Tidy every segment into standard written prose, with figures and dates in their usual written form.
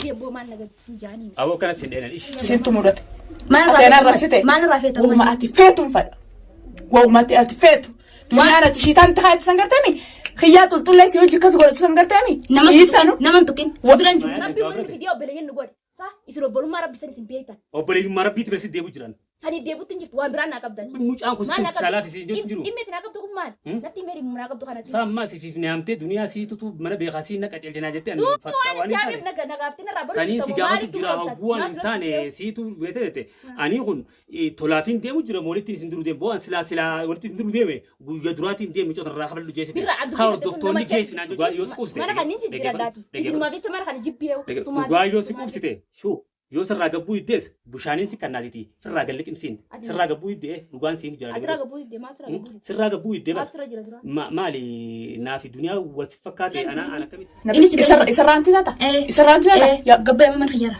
Deebboo maal nagaddu jaanii. Aboo kana sin dheenan ishi. Sintu mudate. Maal Ati ana arrabsite. Maal irraa feeta? Wauma ati feetuun fadha. Wauma ati feetu. Duniyaan ati shiitaan tahaa san garteemi. Kiyyaa xulxullee si hojii akkas godhatu san garteemi. Nama Dhiisanu. nama hin tuqin. Si bira hin jiru. Wa- Rabbi wanni fidee obboleeyyan nu godhe. Sa isin obbolummaa rabbi san isin beektan. Obboleeyyummaa rabbiitti bira si deebu jiran. Saniif deebuutti hin jirtu waan biraan naa qabdan. Mucaan kun Maal sitti naa qabdu? salaaf isin jirtu jiru. Dhimmi itti naa qabdu kun maal? Hmm? Natti himee dhimma naa qabdu kanatti. Samma sifiif ni hamtee duniyaa siitu mana beekaa siin naqa celchinaa jettee ani Duuba fakkaa waan waan si hin haameef taane. nagaaftin irraa baruu Saniin si jirtamoo gaafatu maalitti jira gurgurtan? hogguu waan Maal hin si taane rakkisee? siitu beekte jette. Ani kun tolaafiin deemu jira moo walitti isin duruu deeme bo'aan silaa silaa walitti isin duruu deeme guyya duraatiin deeme micoota irraa kaballu jeesite. Birra addu Haa hordoftoonni geessinaa dhugaa yoo si quubsite. Mana kan hin jijjiiradhaati. Isinumaaf jecha mana kana jibbeewu. Dhugaa yoo si quubsite shuu yoo sirraa gabbuu iddees bishaaniin si kannaatiti sirraa galli qimsiin sirraa gabbuu iddee dhugaan siif jira. Atiraa gabbuu iddee maal sirra gabbuu iddee? Sirraa gabbuu iddee Maal bara. sirra jira dura? Maali naafi duniyaa wal si fakkaate ana ana akkamitti. Inni si bira- Isarraanti taata. Eh. Isarraanti taata. Eh, gabbee amma mana kiyyara.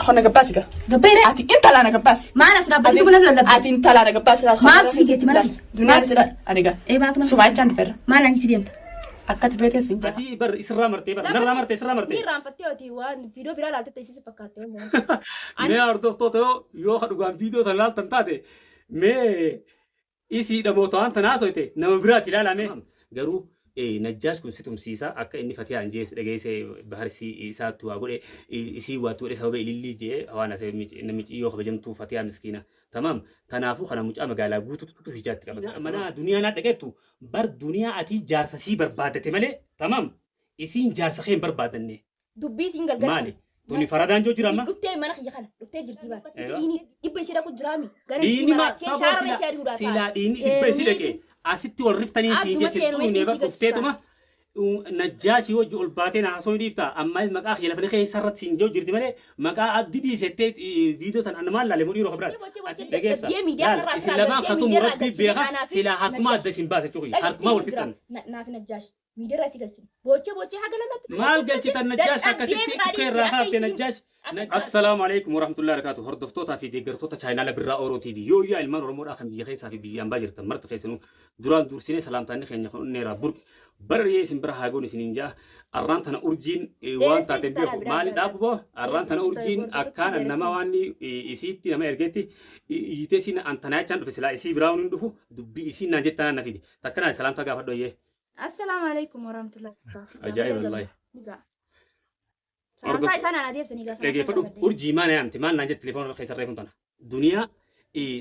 Hona gabbaasi gaa. Gabbee ree? Ati intala na gabbaasi. Maal as dhaabbatee mana lallabde? Ati intala na gabbaasi. Maal si fideetti mana kiyya? Duniyaan jira. Ani gaa. Eh, maaltu mana Sumaa jechaan dhufeerra. Maal ani fideemta? Akkati beekte sin jaa. Ati bar isirraa martee bar narraa martee isirraa Ni martee. irraanfattee oti waan viidiyoo biraa ilaaltee isiisi fakkaatte. Mee hordoftoota yoo yoo ka dhugaan viidiyoo tan laaltan taate mee isii dhamoota waan tanaa soite nama biraati ilaalame. Garuu Najjaash kun si tumsiisa akka inni Fatihaa hin jees dhageesse bahar isaatti waa godhe isii waatti godhe sababa ilillii jee waan asee namichi yoo kabajamtuu Fatihaa miskiina. Tamaam tanaafuu kana mucaa magaalaa guutuutu hijaatti qabata. Mana duniyaa naa dhaqeettu bar duniyaa ati jaarsa sii barbaadate malee tamaam isiin jaarsa kee hin barbaadanne. Dubbii isiin galgala. Maali? Tuni faradaan joo jira amma. Dhuftee mana kiyya kana dhuftee jirti bara. Eewa. Isiin dhibba ishee dhaqu jiraami. Gara Dhiinni ma saboo shaara sila ishee aduudhaa silaa dhiinni dhibba isii dhaqe asitti wal riftanii siin Abduma jesse seenuma xuunee itti bar si dhufteetuma najjaashii hojii ol baatee na haasoo dhiifta ammaas maqaa kiyya lafa keessa irratti siin jiru jirti malee maqaa abdii dhiisettee viidiyoo san annamaan laale mudhiiroo kabiraati. Ati dhageessa. Laal isin lamaan katumu rabbii beeka silaa harkumaa adda isin baase jechuudha harkumaa wal fixan. Naaf najjaash miidiyaa isii galchine boochee boochee haga lallabtu. Maal galchitan najjaash akkasitti dhukkee irraa kaafte najjaash. Assalaamu alaikum warahmatullahi wabarakatuh. Hordoftootaa fi deeggartoota chaayinaala Birraa Oroo TV. Yoo yaa ilmaan Oromoodhaa kan biyya keessaa fi biyya ambaa jirtan marti keessanuu duraan dursinee salaamtaanni keenya kan onneeraa burqe. Barri'ee isin bira haa goon isiniin jaa. Arraan tana urjiin waan taateen beeku maali dhaabu boo arraan tana urjiin akkaan nama waan isiitti nama ergeetti iyyitee siin antanaa jechaan dhufe silaa isii biraa hin dhufu dubbii isiin naan jettaan na fide. Takkanaa salaamtaa gaafadhu ayyee. Assalaamu alaikum warahmatullahi wabarakatuh. Ajaa'iba wallaahi. Nigaa. Salaamtaa isaan ana deebisanii gaa Dhageeffadhu urjii maal yaamte maal naan jette telefoona keessa reefuun tana. Duniyaa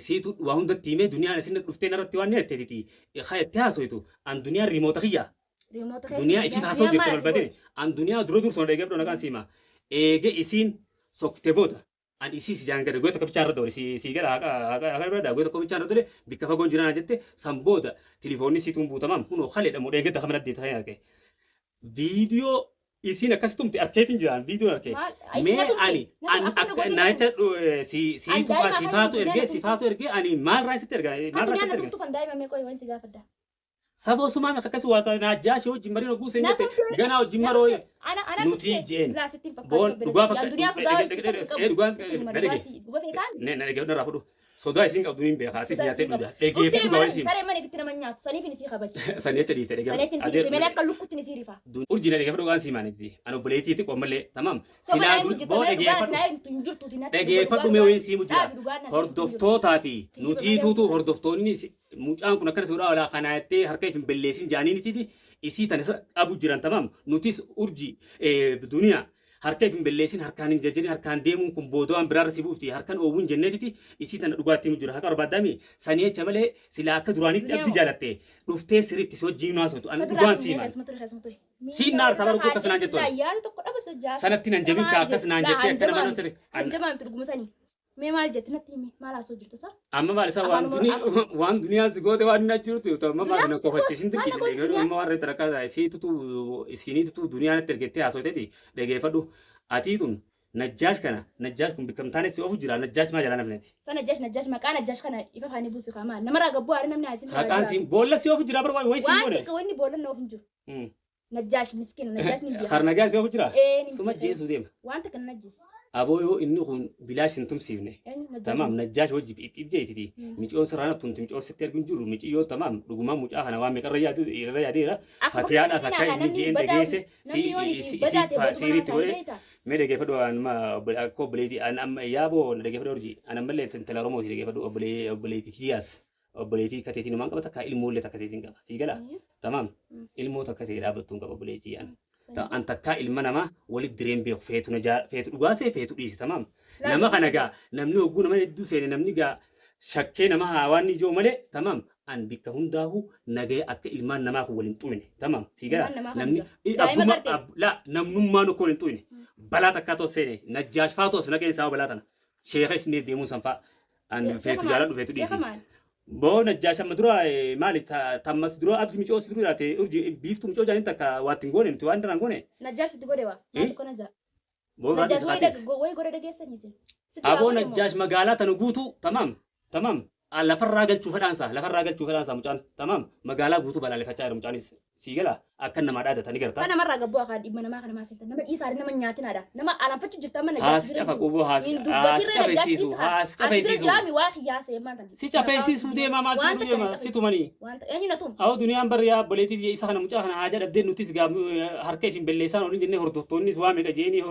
siitu waa hundatti himee duniyaan isin dhuftee narratti waan ni jetteetiti. Haa itti haasoitu an duniyaan riimoota kiyya. Duniyaa ifiif haasoo jirtu balbatee an duniyaa dura dursoo dhageeffadhu nagaan siima. Eege isiin sokkite booda an isii si jaan gada goota tokko bichaa irra doole si gara haqa haqa bira goota tokko bichaa irra doole bikka fagoon jiran jette san booda telefoonni siituun buutamaam kunoo kaleedha moo dheengedda kamana deeta kan arge. Viidiyoo isiin akkas tumte arkeetiin jiraan viidiyoon arkee. Mee ani an akka naacha si si An tufaa daa'ima sifaatu afaan ergee duniyaa sifaatu ergee ani maal raa isitti ergaa maal raa Kan isitti na ergaa. tumtu kan daa'ima meeqa waan si gaafadha. Saboo sumaa meeqa akkas waa naajjaashii wajjin mariin oguu seen Na jette tumte. ganaa wajjin maroo Ana ana nuti jeen. Silaasitti hin Boon fakkaatu. dhugaa fakka Duniyaa sodaa wayii sitti dhugaa hin na qabu. dhage Dhuga feetaan. ne na dhage narraa fudhu sodaa isiin qabdu niin beekaa asis Sodaa nyaatee isiin dhuga qabdu. dhageeffadhu Dhuftee dhugaa mana isiin saree mana ifitti nama nyaatu saniif ni sii kabaji. sanii acha dhiifte dhage Saniif ni sii dhiise malee akka lukkutti ni sii rifa. urjii na dhageeffadhu dhugaan siimaanitti an obboleettiitti qommallee tamaam Soba silaa daa'ima dur hojjeta boo malee dhugaa dhageeffadhu daa'imtu hin jirtuuti natti. dhageeffadhu mee wayiin siimu jira Dhaabi dhugaa natti. hordoftootaa fi Kijiba nutiituutu malee hordoftoonni mucaan kun akkana suuraa olaa kanaa jettee harka ifin belleessin jaaniinitiiti isii tana isa qabu jiran tamaam nutis urjii duniyaa harka ifin belleessin harkaan hin jarjarin harkaan deemuun kun booda waan biraarra si buufti harkaan oowwuun jenneetiti isii tana dhugaatti himu jira haqa barbaadami sanii jecha malee silaa akka duraanitti Duniyaa abdii jaalatte dhuftee sirriitti si wajjin haasoftu ani dhugaan sii maal Siin naarsa bara akkas naan jettu. Yaada tokko dhaba sojjaa. Sanatti nan jabin kaa akkas naan jettee akka nama nan sirri. Hanjamaa miti dhuguma sanii. Mee maal jette natti himi maal haasoo jirta sa? Amma maal isa waan Afaan duniyaa waan duniyaan si goote waan inni jirtu ta'u amma maal na kofachiisin Maal na dirqi goote duniyaan? amma waan reetti rakkaa isiitutu isiniitutu duniyaan itti ergettee haasofteeti dhageeffadhu atii tun najjaash kana najjaash kun bikka hin taane si ofu jira najjaash maa jalaa namnati. Sa najjaash najjaash maqaa najjaash kana ifa faanii buusi kaa maal namarraa gabbuu haari namni haasin Haqaan siin boolla si ofu jira bar wayi siin Waan goone. tokko wanni boolla na of hin jiru. Najjaash miskiina Najjaash ni beeka. Har nagaa si jira? Ee ni Suma beeka. jeesuu deema. Wanta kana najjeessu. Aboo yoo inni kun bilaash hin tumsiifne. Eenyu Najjaash? Tamaam Najjaash wajji dhiphib jeetiti. Miciyoon sirraa naftuun miciyoon sitti argu hin jiru. Miciyyoo tamaam dhugumaan mucaa kana waan meeqarra yaadu irra yaadeera. Akkuma Fatiyaadhaas miskiina akka haa inni namni jeen badaa dhageesse namni yoon ifi badaa ta'e baduma nama siiriitti isaan godhee beektaa? mee dhageeffadhu anuma akka obboleetii an amma yaaboo dhageeffadhu urjii an ammallee intala Oromooti dhageeffadhu obboleetii kiyyaas obboleetii kateetiin numaan qaba takka ilmoollee takka teetiin qaba sii gala tamaam ilmoo takka ta'e dhaabbattuun qaba obboleetii an an takkaa ilma namaa walitti direen beeku feetu na feetu dhugaasee feetu dhiisi tamaam nama kana gaa namni hogguu nama hedduu seene namni gaa shakkee nama haa waan ijoo malee tamaam an bikka hundaahu nagaya akka ilmaan namaa kun waliin xumine tamaam sii gala Ilmaan namaa kun namni daa'ima abbuma gartee. La namnummaan ukkoo hin xumine balaa takkaa toos seene Najjaash faa toos naqeen isaa balaa tana sheeka isinii deemuun sanfaa an feetu jaaladhu feetu dhiisi. Sheeka maali? Boo Najjaash amma dura maali tammas dura abdi micoo si dura jiraate urji biiftuu micoo jaaniin takka waatti hin goone nuti waan daraan goone. Najjaash sitti godhe waa. Eh? Maal tokko najjaa? Boo Najjaash raadis wayi haatis. wayi godhe dhageessanii isin. Sitti waa Aboo godhe moo? Najjaash magaalaa tana guutuu tamaam tamaam lafarraa galchuu fedhaansa lafarraa galchuu fedhaansa mucaan tamaam magaalaa guutuu balaaleffachaa jira mucaanis sii gala akka namaa dhaadatanii gartaa. Sana namarraa gabboo akaa dhibba namaa kana maal seetan nama dhiisaa nama nyaatinaadha. Nama alanfachuu jirta amma Najjaash Haas bira cafa jiru. quboo haas Hin haas dubbatirra Najjaash cafeessiisu dhiisaa. haas As bira cafeessiisu. jiraami waa kiyyaasee maal tan. Si cafeessiisuu deema maal si Wanta godhu deema kana si tumanii. Wanta eenyu na tuma? Awwa duniyaan barri yaa obboleettii isa kana mucaa kana haajaa dhabdee nutis gaa harka ifin belleessaan oliin jennee hordoftoonnis waa meeqa jeeni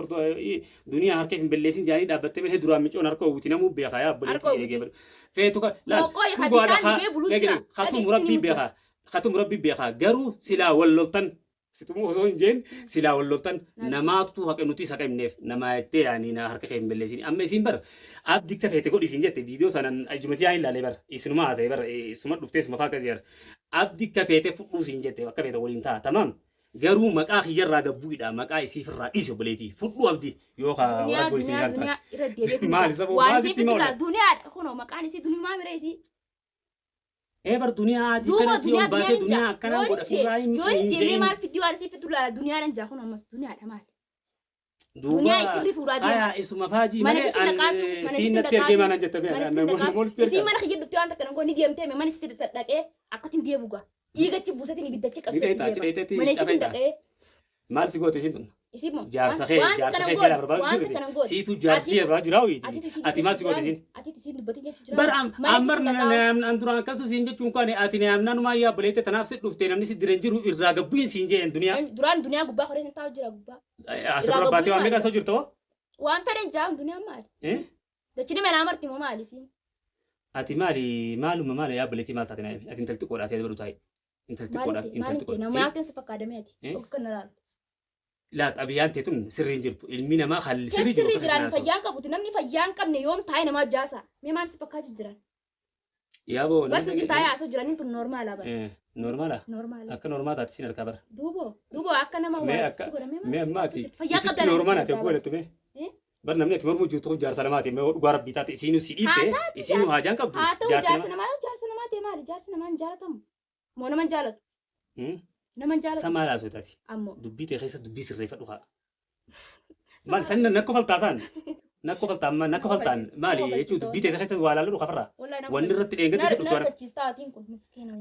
duniyaa harka ifin belleessin jaanii dhaabbattee malee duraan micoon harka oowwiti namuu beeka yaa Harka obboleettii oowwiti. eegee feetu ka laal Moqoo haa dhugaadha bishaan dhugee buluu jira. khatum Dhageessisni rabbii ni jira. beeka khatum rabbii beeka garuu silaa wal loltan situmuu osoo hin jeen silaa wal loltan Naaf namaatu haqa nutis haqa himneef nama jettee yaani na harka kee hin belleessin amma isiin bar abdi akka feete godhi isiin jette viidiyoo sanan ijumati yaa ilaalee bar isinuma haasa'e bar isuma dhuftee isuma faa akkasii abdi akka feete fudhuu isiin jette akka feete waliin ta'a tamaam garuu maqaa kiyyarraa gabbuidha maqaa isiifirraa dhiisi obboleetii fudhuu abdi yoo ka Duniyaa warra isiin duniyaa jaalatan duniyaa irra deebi'ee Maali sababa waan maal isii sitti hima fitila oola? duniyaa kunoo maqaan isii duniyaa mira isii. Ee bar duniyaa ati Duuba kanatti duniyaa ol baatee duniyaa duniyaa akkanaan Yoon godha jee firraa hin yoon hin jee mee je'in maal fiddi waan isii fiddu laala duniyaa dhan jaa kunoo ammas duniyaadha maali. Duuba Duniyaa isirri fuudhaa deema. aya isuma faajii Mana malee sitti an dhaqaafi mana siin sitti natti ergee dhaqaafi maanaan jette mana mee sitti dhaqaafi walitti isii ergaa mana kiyya dhuftee waan takka nangoo ni deemtee mana sitti dhaqee akkatiin deebu gaa. Dhiigachi buusatiin ibiddachi ni qabsee dheetaa achi deema. dheeteetti Mana sitti cafeetaa dhaqee maal si goote isiin tun isii moo jaarsa kee waan jaarsa kana kee goone seera barbaadu waan jirti kana goone siitu jaarsi atiitu barbaadu jiraa wiiti atiitu isiin ati maal si dubbachuu goote jiraami isiin atiitu isiin dubbatin jechuu bar jiraami mana ammar sitti dhaqaa an duraan akkasu siin jechuun kan ati naamnanumaa yaa obboleette tanaaf si dhuftee namni si diran jiru irraa gabbuin siin jeen duniyaa duraan duniyaa gubbaa koree taa'u jira gubbaa as irraa dura baatee gabbuin waan maali meeqa asoo jirta hoo waan fedhan jaa duniyaan maali Eh? dachini manaa marti moo maali isiin Ati maali maaluma maali yaa obboleettii maal taate naa ati intalti qoodhaa ta'e baduu taa'e intalti qoodhaa maalitti intalti maalitti qoodhaa nama yaalteen si fakkaadamee ati Eh? akka kana laaltu Laa xabiyaan ta'e tun sirrii hin jirtu ilmi namaa haalli keef sirrii jiru sirrii akka jiraan kanaa fayyaan qabuti namni fayyaan qabne yoom taa'e namaa jaasa mee maal si fakkaachuu jiran Yaa boo barsi hojii taa'ee haasoo jiraniin tun noormaala bara Noormaala noormaala akka noormaa taate siin harkaa bara duubo duubo akka nama Mee waa akka sitti godhamee maal mee si amma fakkaachuu ati jirti fayyaa isitti qabdaa noormaa namni naate fayyaa ogguu bara jedhattu mee Eh? bar namni ati mormuu jirtu kun jaarsa namaati mee dhugaa rabbii taate isiinuu si Haa dhiifte taatu isiinuu jaarsa haajaan qabdu haa ta'u jaarti jaarsa nama namaa yoo jaarsa namaa ta'e maali jaarsi namaa hin jaalatamu moo nama hin jaalatu Hmm? nama hin Sa jaalatu maal haasoo taate ammoo dubbii ta'e keessa dubbii sirreeffadhu haa sa maal maal san nakko faltaasaan nakko faltaan nakko nama faltaan falchiisa maali nama jechuun falchiisa dubbii wallahi ta'e keessa waa laallu kafarraa wallahi nama wanni irratti falchiisa dheengadde si na dhuftu ara rifachiista atiin kun miskiina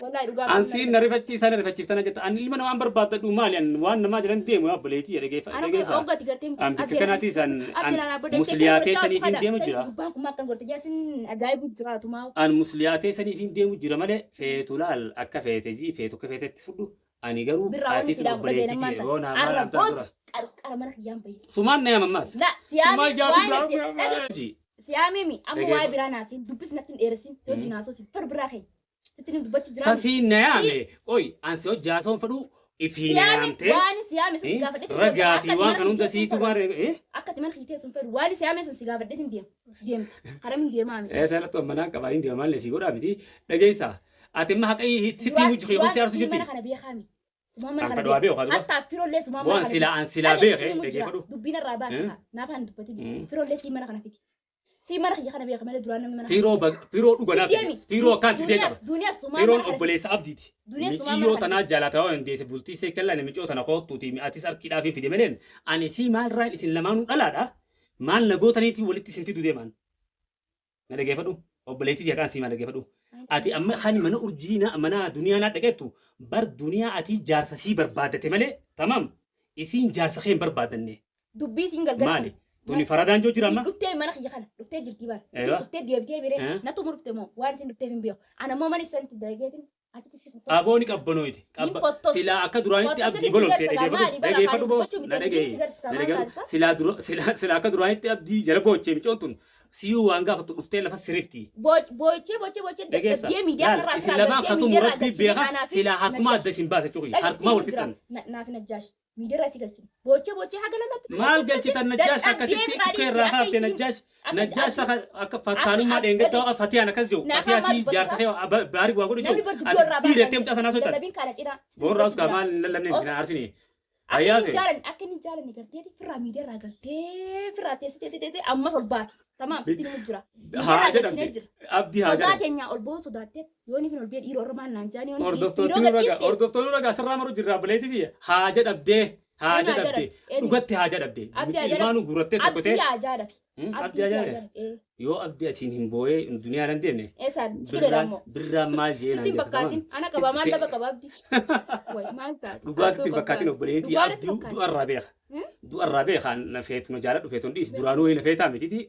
wallahi dhugaa An qabna siin na rifachiisaa na rifachiiftana jetta ani ilma namaan barbaadadhu maali an waan namaa jedhan deemu obboleettii Ana dhageessa oggati gartee an bikka kanaatis an an abdeelaan abboo musliyaatee saniif hin deemu jira gubbaan kun akkan gorte jaasin ajaa'ibu jiraatu maa an musliyaatee saniif hin deemu jira malee feetu laal akka feete jii feetu akka feetetti fudhu ani garuu birraa wanni atiitu siidhaa fudhatee obboleettii nammaan kiyya tan yoo naa maal arra amtaan booda dura qarqara mana kiyyaan bahe sumaan na yaamammaas la siyaami sumaan yaadu waan biraa jii siyaamimi amma waa'ee dhageeffa biraa naasin dubbis natti hin dheeressin si wajjin haasoo far biraa kee sitti ni dubbachuu jiraami sasiin na si yaame qoy an si hojii haasoon fedhu ifii na siyaami yaamtee waan siyaame sun si gaafadheetiin deemta ragaa akka fi ati waan mana kan hunda kiyyee sun siitu fedhu maal akka ati mana kiyyee sun fedhu waan siyaame sun si gaafadheetiin deemta karamin deemaami Ee seeratu ammanaan qabaa hin deemaa malee si godhaa miti dhageessa ati amma haqa sitti duraan himu jiru duraan si aarsu sii jirti mana kana beekaami sumaan mana an kana fedhu waa beeka beeku haa duba hattaa firoollee sumaan mana waan kana silaa fiti an silaa dhage beeke sitti himu jira dhageeffadhu dubbiin irraa baasi haa naaf haan dubbatini firoollee sii mana kana fiti sii mana kiyya kana beeka malee duraan namni mana kana Firoo beeka firoo dhuganaa fiddi fide deemi firoo akkaan fidee duuniyaas qaba duuniyaas sumaan firoon mana kana fiti obboleessa abdiiti duuniyaas sumaan mana miciyyoo kana tanaa fiti jaalataa waan deesse bultii see kellaa miciyoo tana koottuuti atis harkiidhaaf hin fide maleen ani sii maal raan isin lamaanuu dhalaadha maal nagootaniitii walitti isin fidu deemaan na dhageeffadhu obboleettii haqaan sii maal dhageeffadhu Ati amma kan mana urjii na mana duniyaa na dhaqeettu bar duniyaa ati jaarsa sii barbaadate malee tamam isiin jaarsa kee hin barbaadanne. Dubbii isiin galgala. Maali? Tuni faradaan joo jira Isin amma. dhuftee mana kiyya kana dhuftee jirti bara. Isin Eewa. dhuftee deebitee biree Eh. natu murte moo waan isin dhufteef hin beeku. Ana immoo mana isaan itti dalageetin achitti si fottosu. Abooni qabbanooyte. Nin fottosu. Silaa akka duraanitti Fottosu abdii si bololtee garsa dhageeffadhu. maali bara Dhageeffadhu afaan boo. dubbachuu Na miti dhagahi. si garsiisa Na maal dhagahi. taasisa? Silaa dura silaa silaa akka duraanitti abdii jala boochee micoon tun siyuu waan gaafatu dhuftee lafa sirifti. Boochee boochee boochee Dhageessa. dadhabdee miidiyaa Laal kanarraa isin asirraa lamaan galtee katumu miidiyaa irraa rabbii galchitee beeka anaa fi silaa harkumaa Najjaash. adda isin baase jechuudha. Dhaggeessi Harkumaa wal jira. fixan. Naaf Najjaash. Miidiyaa irraa si galchine. Boochee boochee haga lallabtu. Maal galchitan Najjaash akkasitti dhukkee irraa kaafte Najjaash Najjaash akka fattaanummaa dheengaddaa fatiyaan akkas jiru fatiyaa si jaarsa kee baarii waa godhu Namni jiru bar dubbii irraa ati dhiirettee mucaa sanaa socho'an. Dadhabiin kaala cinaa. Boorraa usgaa maal hin lallabne isin aarsinii. Akka inni Ayyaase. jaalanne akka inni jaalanne garteeti firraa miidiyaa irraa galtee firraa teessee teessee teessee ammas ol baate. Tamaam sitti himu jira. Haa Miidiyaa irraa jedhamte. galchinee jira. Abdii haa Sodaa jedhamte. keenyaa ol ba'uu sodaattee yoo inni ol ba'e dhiiroo ormaa naan jaanii yoo inni Hordoftoonni dhiiroo ragaa gadhiiste. hordoftoonni ragaa sirraa maru jirraa buleetii fi haa jedhamtee haa Eenyu haa jedhamte jedhamte? Eenyu? dhugatti haa jedhamte. Abdii haa Ilmaanuu guurattee sokkotee. Abdii haa jaalate. Abdii haa jaalate. Yoo abdii asiin hin boo'ee duniyaa nan deemne. Eessaan ciqilee dammoo. Birraan maal jee naan Sitti hin jette fakkaatin. Ana qabaa maal daba qaba abdii. Wayi maal taate? Dhugaa sitti hin fakkaatin obboleettii Dhugaa natti abdii fakkaata. du'arraa beeka. Hmm? Du'arraa beeka na feetu na jaaladhu feetu dhiis duraanuu na feetaa mititi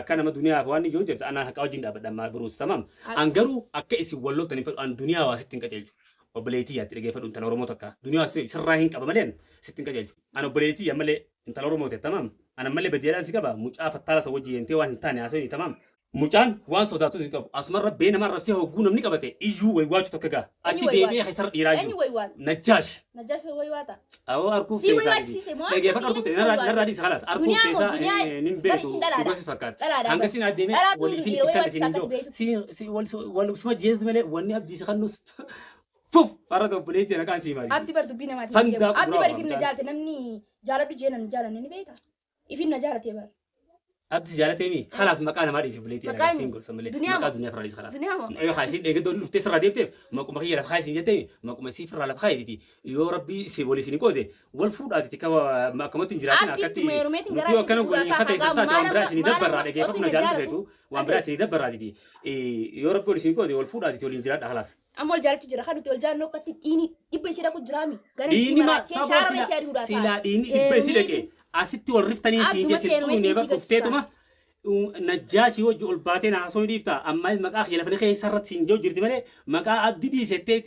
akka nama duniyaaf waan ijoo jirtu anaan haqa wajjin dhaabbadha ammaa biruus tamam. An garuu akka isin walloltan hin fedhu an duniyaa waa sitti hin qajeelchu. Obboleettii yaatti dhageeffadhu intala Oromoo takka duniyaa sirraa hin qaba malee sitti hin qajeelchu. An obboleettii yaa malee intala Oromoo ta'e tamam. An ammallee badiyaadhaan si qaba mucaa fattaala isa wajjin deemtee waan hin taane haasawni tamam. Mucaan waan sodaatu hin qabu asumarra bee nama arrabsee hogguu namni qabate iyyuu waywaachuu takka ga'a. Achi Eenyu waywaata? deebi'ee keessarra dhiiraa Eenyu jiru. waywaata? Najjaash. Najjaash waywaata. Awoo arguuf Si teessaa waywaachisiise moo? Dhageeffadhu arguuf teessaa narraa dhiisa khalaas arguuf Duniyaa moo teessaa duniyaa nin bari beeku isin dhalaadha. dhuga si fakkaata. Dhalaadha. Hanga isin adeemee Dhalaatu waliifin dhiira isin kan isin hin waywaachisa jiru. akkatti beektu. Si wal suma jeesnu malee wanni abdii si kannus fuf farra obboleettii naqaan sii maali. Abdi bar dubbii namaati. Fandaa Abdi kuduraa bar ifin na waan jaalate namni jaaladhu jee nan jaalanne ni beekta. Ifin na jaalatee bar. Abdi jaalatee mi khalaas maqaa namaa dhiisi obboleettii Maqaa naqaan siin eenyu? gorsa malee Duniyaa maqaa moo? duniyaa farra dhiisi khalaas. Duniyaa moo? Yoo kaasiin dheegaddoon dhuftee sirraa deebiteef maquma kiyya lafa kaayisiin jettee maquma sii firraa lafa kaayitiiti yoo rabbii si walii isin qoode wal fuudhaatiti akkamatti hin jiraatin Abdi akkatti ittuma heerumeetiin nuti garaa akkana isin waliin fuudhaa kata isin ta'a taate waan biraa isinii maal dabbarraa amma dhageeffadhu osoo na hin jaalatu jaalatu feetu waan biraa isinii dabbarraatiti yoo rabbi wal isin qoode wal fuudhaatiti waliin jiraadha khalaas. Amma ol jaalachuu jira kan nuti ol jaalannoo akkatti dhiini dhibba ishee dhaqu jiraami. Gara isii Dhiini ma maraachee saboo shaararra silaa ishee adiidhaa ta'a. silaa dhiini dhibba isii dhaqe asitti wal riftanii siin Abdumatti jesse heerumeetiin xuunee isii bakka dhufteetuma najjaashii hojii ol baatee na haasoo dhiifta ammaas maqaa kiyya lafa keessa irratti siin jiru jirti malee maqaa abdii dhiisettee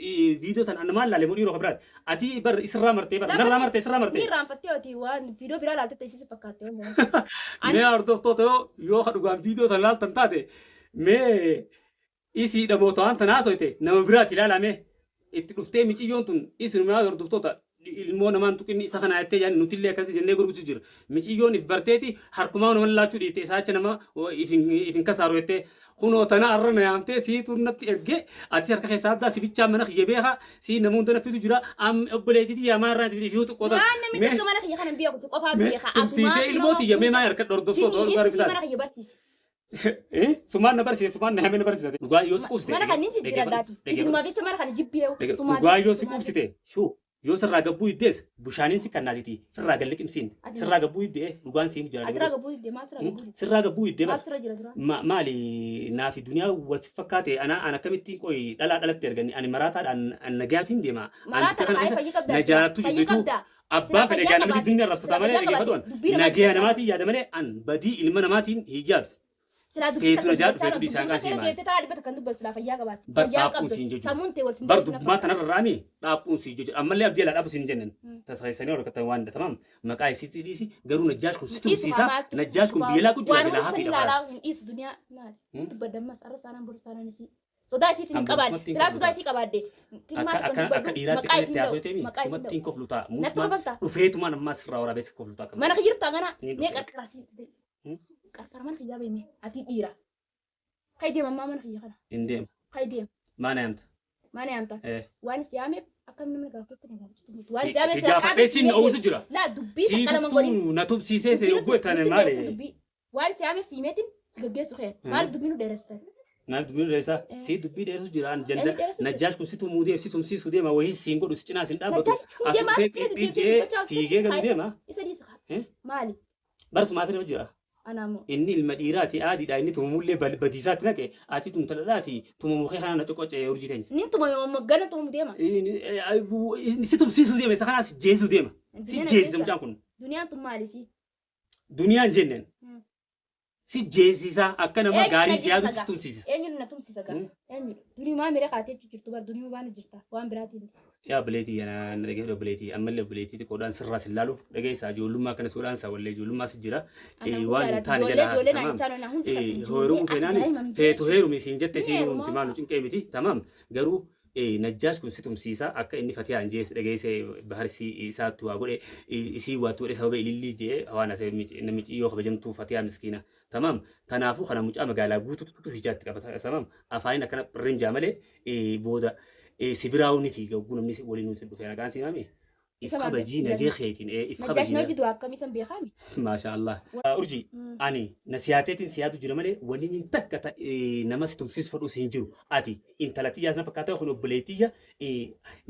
viidiyoo san annamaan laale mudhii rooka biraati ati bar isirraa martee bar narraa martee isirraa Ni martee irraanfattee oti waan viidiyoo biraa laaltee isiis fakkaatte. mee hordoftoota yoo yoo ka dhugaan viidiyoo tan laaltan taate mee isii dhamoota waan tan haasoyte nama biraati ilaalame itti dhuftee miciyyoon tun isinumaa hordoftoota ilmoo namaan tuqinni isa kana jettee jaan nutillee akkasitti jennee gurgusu jira miciyyoon if barteeti harkumaa nama laachuu dhiifte isaacha nama ifin kasaaru jettee kunoo tana arra na yaamtee siitu natti ergee ati harka keessaa addaa si bichaa mana kiyya beeka sii nama hunda naffitu jira am obboleettii yaa maa irraa itti fi xiqqootan Duraan namni mee takka mana kiyya kana hin beeku si qofaa mee beeka. tumsiisee ilmoo tiyya mee maa harka hordoftoota Jinni hordoftoota isii argitaan mana kiyya barsiise. Sumaan na barsiise sumaan na hamee na barsiise dhugaa yoo si quubsite Mana kan ni jijjiiradhaati. Isinumaa jecha mana kana jibbeewu. dhugaa yoo si quubsite shuu yoo sirraa gabbuu iddees bishaaniin si kannaatiti sirraa galli qimsiin sirraa gabbuu iddee dhugaan siim jira Atiraa gabbuu diddee maal sirra gabbuu diddee? sirraa gabbuu iddee Maal bara sirra jira duraan? maali naafi duniyaa wal si fakkaate ana ana akkamittiin qoyi dhalaa dhalatti ergani ani maraataadhaan an nagaaf hin deema an Maraata kana kaayee keessa fayyii qabdaa? na jaalattu Fayyii jibbitu qabdaa? abbaan Sila fedhe fayyaa gaa namni qabaate. dubbiin arrabsataa Sila malee fayyaa dhaggeeffadhuan qabaate. Dubbii namaa nagaya dubbachaa namaatiin yaada malee an badii ilma namaatiin hin yaadu Silaa dubbii feetu takka na jaalatu dubbachaa feetu dhiisaan dubbii qaasii takka maali deebitee taraa dhibba takka dubbatu silaa fayyaa qabaate. Bar Fayyaa dhaaphuun qabdu. siin jechuudha. Sammuun ta'e wal sin bar jedhu na dubmaa fakkaata. tanarra raami dhaaphuun si jechuudha ammallee abdii alaa dhaabu siin jennan Mm. tasaayisanii ol kattan waan tamam maqaa isiitti dhiisi garuu najjaash kun si Dhiisu haa tumsiisa maaltu najjaash kun biyya laaqu jira waan jalaa hunda hafiidha sanii faraas. laalaa hin dhiisu duniyaa maali? Hmm? Dubbadammas arra saanaan boru saanaan isii. Sodaa isiitiin hin An qabaadde. borusumatti hin Silaa koflu sodaa ta'a. isii qabaadde. Tilmaa Akka takka akka akka dubbadhu dhiiraatti maqaa kanatti isiin dha'u. haasoo ta'e Maqaa isiin sumatti dha'u. hin koflu ta'a. Natti Muusmaan kofaltaa? dhufeetumaan ammaa sirraa waraabessa koflu ta'a. Mana kiyya gana Ni mee dhufe. qarqara si Hmm? qarqara mana kiyyaa beeme ati dhiira. Kai deema ammaa mana kiyya kana. Hin deemu. Kai deema. Maana yaamta. Mana yaamta. Eh. Waan si yaameef akkam namni gaafattu na gaafatu. Waan Si si yaameef si silaa gaafadhee qaama siin si oowwisu jira. Laa dubbii Si takka lama godhin. tuttuu na tumsiisee si Dubbii ogguu taane nutti maali? dheeressa dubbii. Waan si yaameef si himeetiin si gaggeessu kee. Maal dubbii nu dheeressitan? Naaf dubbii dheeressaa. Eh. Si dubbii dheeressu jira. An janda Eenyu dheeressu jira? najjaash kun situ muudee si tumsiisuu deema wayii siin godhu si cinaa siin dhaabbatu. Najjaash siin As deemaa dhufee asirra xiphii deddeebi'ee jee dubbachaa fiigee galu deema. Isa dhiisa. Eh? Maali? Barsumaaf irra jira. Anaa moo. Inni ilma dhiiraati aadiidha inni tumamullee badiisaatti naqe ati tumtaladhaati tumamu kee kana na coqoce urjii teenya. Nin tumame mamma gana tumamu deema. Inni si tumsiisuu deema isa kanaas jeesuu deema. Si Duniyaan jeesisa ajjeessa. mucaan kun. Duniyaan tun maalisi? Duniyaan jenneen. Si jeesisa akka nama Eenyu gaarii na si yaadutti jeesisa si tumsiisa. Eenyu na tumsisa gaa? Eenyu? Duniyumaa miira kaatee jirtu bar duniyuu waan jirta waan biraatiin. Yaa obboleetii na dhageeffadhu obboleetii ammallee obboleetii xiqqoodhaan sirraa sin laalu dhageessaa ijoollummaa akkanas godhaan isaa wallee ijoollummaa si jira. Waan hin taane Ijoollee jala ijoollee naan tamaam. jechaa naan hundi kan sin Heerumuu ijoollee akka feenaanis daa'ima miti. feetu heerumi siin jette Ni siin heeruma. heerumti maalu cinqee miti tamaam garuu Najjaash kun si tumsiisa akka inni fatiyaa hin jees dhageesse bahar isaatti waa godhe isii waatti godhe sababa ilillii jee waan asee namichi yoo kabajamtuu fatiyaa miskiina tamaam tanaafuu kana mucaa magaalaa guututu hijaatti qabata tamaam afaaniin akkana rimjaa malee booda si biraa'uu ni fiiga hogguu namni waliin si dhufe nagaan si himame if Isa maal kabajii jedhu? nagee keetiin if Najjaash kabajii na hojii du'aa akkamii san beekaami? Maasha Allah. Urjii ani na siyaateetiin siyaatu jira malee wanni inni takka nama si tumsiisu fedhus hin jiru. Ati intala xiyyaas na fakkaata kun obboleettiyya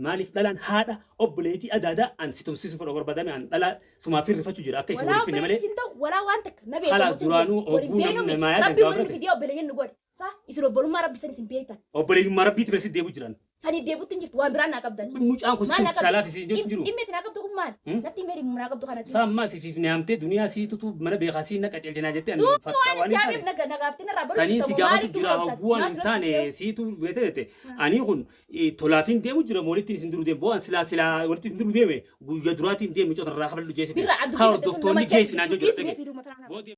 maaliif dhalaan haadha obboleettii adaadaa an si tumsiisu fedhu barbaadame an dhalaa sumaaf hirrifachuu jira akka isin Walaa waliif finne malee. obboleettii sin ta'u walaa waan takka na beekamu Khalaas sin duraanuu beeku. Waliin hogguu beeknu namni miti. namaa yaadan Rabbi gaafa waliin birate. fidee obboleeyyan nu godhe. Sa isin obbolummaa rabbi san isin beektan. Obboleeyyummaa rabbiitti bira si deebi'u jiran. Saniif deebi'utti hin jirtu waan biraan naa qabdan. Mucaan kun Maal naa si salaaf isin jirtu jiru. Dhimmi itti naa qabdu kun maal? Hmm? Natti himee dhimma naa qabdu kanatti. Saa ammaa sifiif ni haamtee duniyaa siitutu mana beekaa sii naqa celchinaa jettee ani Duuba fattaa waan waan si hin haameef taane. nagaaftee narraa baruu Saniin si jirta moo gaafatu maalitti jira qabdan? hogguu waan Maal hin sirratti taane se'u? siitu beekte jette. Ani kun tolaafiin deemu jira moo walitti isin duruu deeme bo'aan silaa silaa walitti isin duruu deeme guyya duraatiin deeme mucaa irraa kaballu jeesite. Birra addu Haa hordoftoonni geessinaan jiru Kiis dhage. mee fiiduu mataa. Boo deemu.